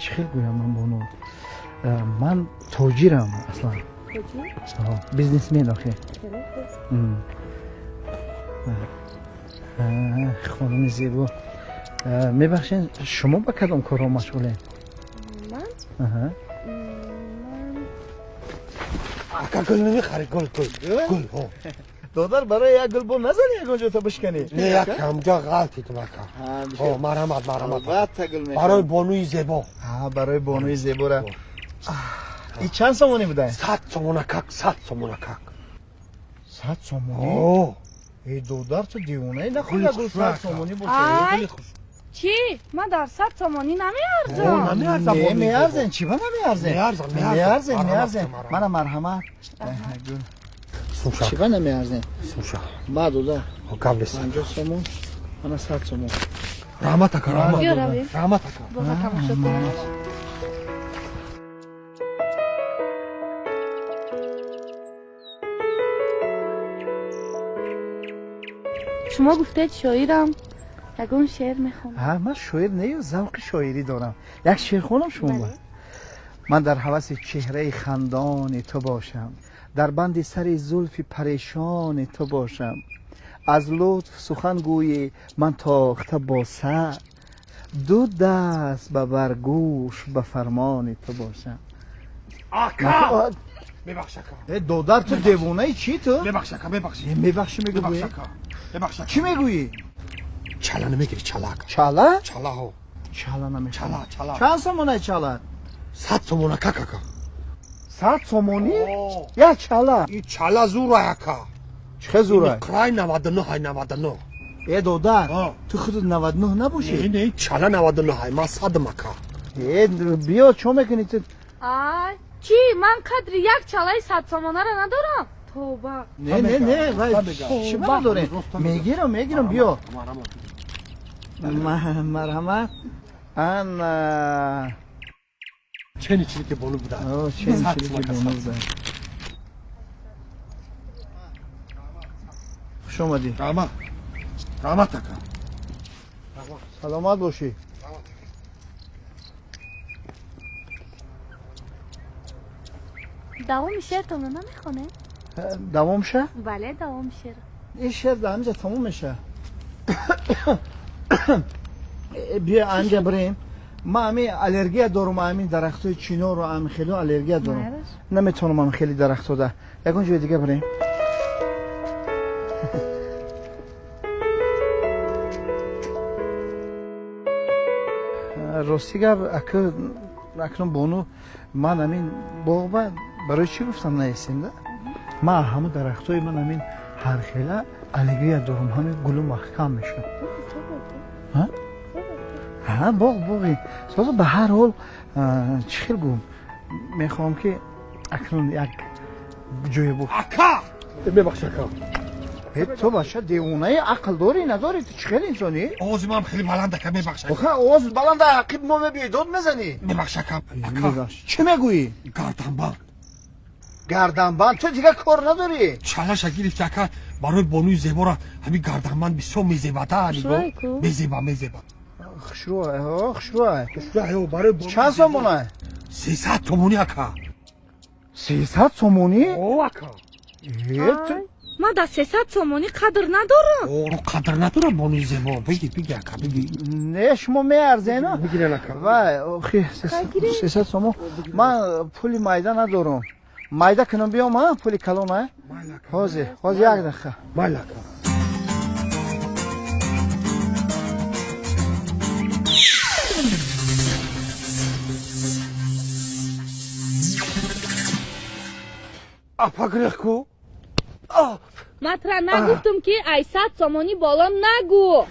Чӣ хел гӯям ман бону? Ман тоҷирам аслан. Бизнесмен охе. Хонуми зебо, мебахшед, шумо ба кадом корҳо машғулед? Ман? Ака, гул намехарӣ? Гул, гул, гул, ҳо. Додар, барои як гул бо назани ягон ҷо та бишканӣ. Не, як камҷа ғалтидам, ака. Ҳо, марҳамат, марҳамат. Албатта, гул мехарам. Барои бонуи зебо. Барои бонуи зебора. И чанд сомонӣ буда? 100 сомона как, 100 сомона как. 100 сомонӣ? Эй, додар, ту девонаи? Нахоҳ як гул 100 сомонӣ боша. Чӣ? Ман дар 100 сомонӣ намеарзам. Не, меарзен. Чӣ ба намеарзен? Меарзен, меарзен. Мана, марҳамат. Гул. Чӣ ба намеарзен? Сумша. Ма, додар. Гап нест. 50 сомон, мана 100 сомон. Раҳмат, ака, раҳмат. Раҳмат, ака. Боға тамошо кунем. Шумо гуфтед шоирам, ягон шеър мехонам. Ман шоир не, завқи шоирӣ дорам. Як шеър хонам шумо? Ман дар ҳаваси чеҳраи хандони ту бошам, дар банди сари зулфи парешони ту бошам, аз лутф сухан гӯӣ ман тохта бо сар, ду даст ба баргӯш ба фармони ту бошам. Ака, мебахш, ака. Додар, ту девонаи чӣ ту? Мебахш, ака, мебахши. Мебахши мегӯӣ? Мебахш. Чӣ мегӯӣ? Чала намегири, чала, ака? Чала? Чала, ҳо. Чала намехоҳам. Чала, чала. Чанд сомонаи чала? 100 сомона как, ака. 100 сомонӣ? Як чала? И чала зурай, ака. Чӣ хел зурай? Край 99 ҳай, 99. Э, додар, ту худат 99 набошӣ? Не, не, чала 99 ҳай, ман 100-ам, ака. Э, биё, чо мекунӣ ту? Ай, чӣ? Ман қадри як чалаи 100 сомонаро надорам. Тоба. Не, не, не, вай, чӣ ба надорем? Мегирам, мегирам, биё. Марҳамат. Ана. Чени чилики бону буда. Чени чилики бону буда. Хуш омадӣ. Раҳмат. Раҳмат, ака. Саломат бошӣ. Давоми шеъртонро намехонед? Давом ша? Бале, давоми шеър. Ин шеър дар ҳаминҷа тамом меша. Биё, анҷа бирем. Ман ҳамин аллергия дорум, ҳамин дарахтҳои чинору ҳамин хело аллергия дорум. Наметавонам ҳамин хели дарахтҳода. Ягон ҷои дига бирем. Рости гап, акнун бону, ман ҳамин боғба барои чӣ гуфтам наестем, да? Ман ҳамун дарахтҳои ман ҳамин ҳархела аллергия дорум, ҳамин гулу маҳкам мешавад. Ҳа, боғ боғи. Соза, ба ҳар ҳол, чӣ хел гӯм, мехоҳам ки акнун як ҷое бо. Ака! Мебахш, ака. Ту бача девонаи, ақл дорӣ надорӣ? Ту чӣ хел инсонӣ? Овози ман хеле баланд, ака, мебахш. Охе, овоз баланд, ақиб мо мебиёй, дод мезанӣ. Мебахш, ака. Ака. Чӣ мегӯӣ? Гарданбанд. Гарданбанд? Ту дигар кор надорӣ? Чалаша гирифти, ака, барои бонуи зебора ҳамин гарданбанд бисёр мезебата. Мезеба, мезеба. Хушрӯ, хушрӯ. Хушрӯ, барои чанд сомона? 300 сомонӣ, ака. 300 сомонӣ? О, ака. Ман дар 300 сомонӣ қадр надорам. О, қадр надорам, бонуи зебо. Биги, биги, ака, биги. Не, шумо меарзен? Бигирен, ака. Вай, охи, 300 сомон. Ман пули майда надорам. Майда кунам биём, а? Пули калон, а? Ҳозир, ҳозир, як дақиқа. Майла, ака. Апа, грех ку? Ман тра нагуфтум, ки ай 100 сомонӣ боло нагӯ.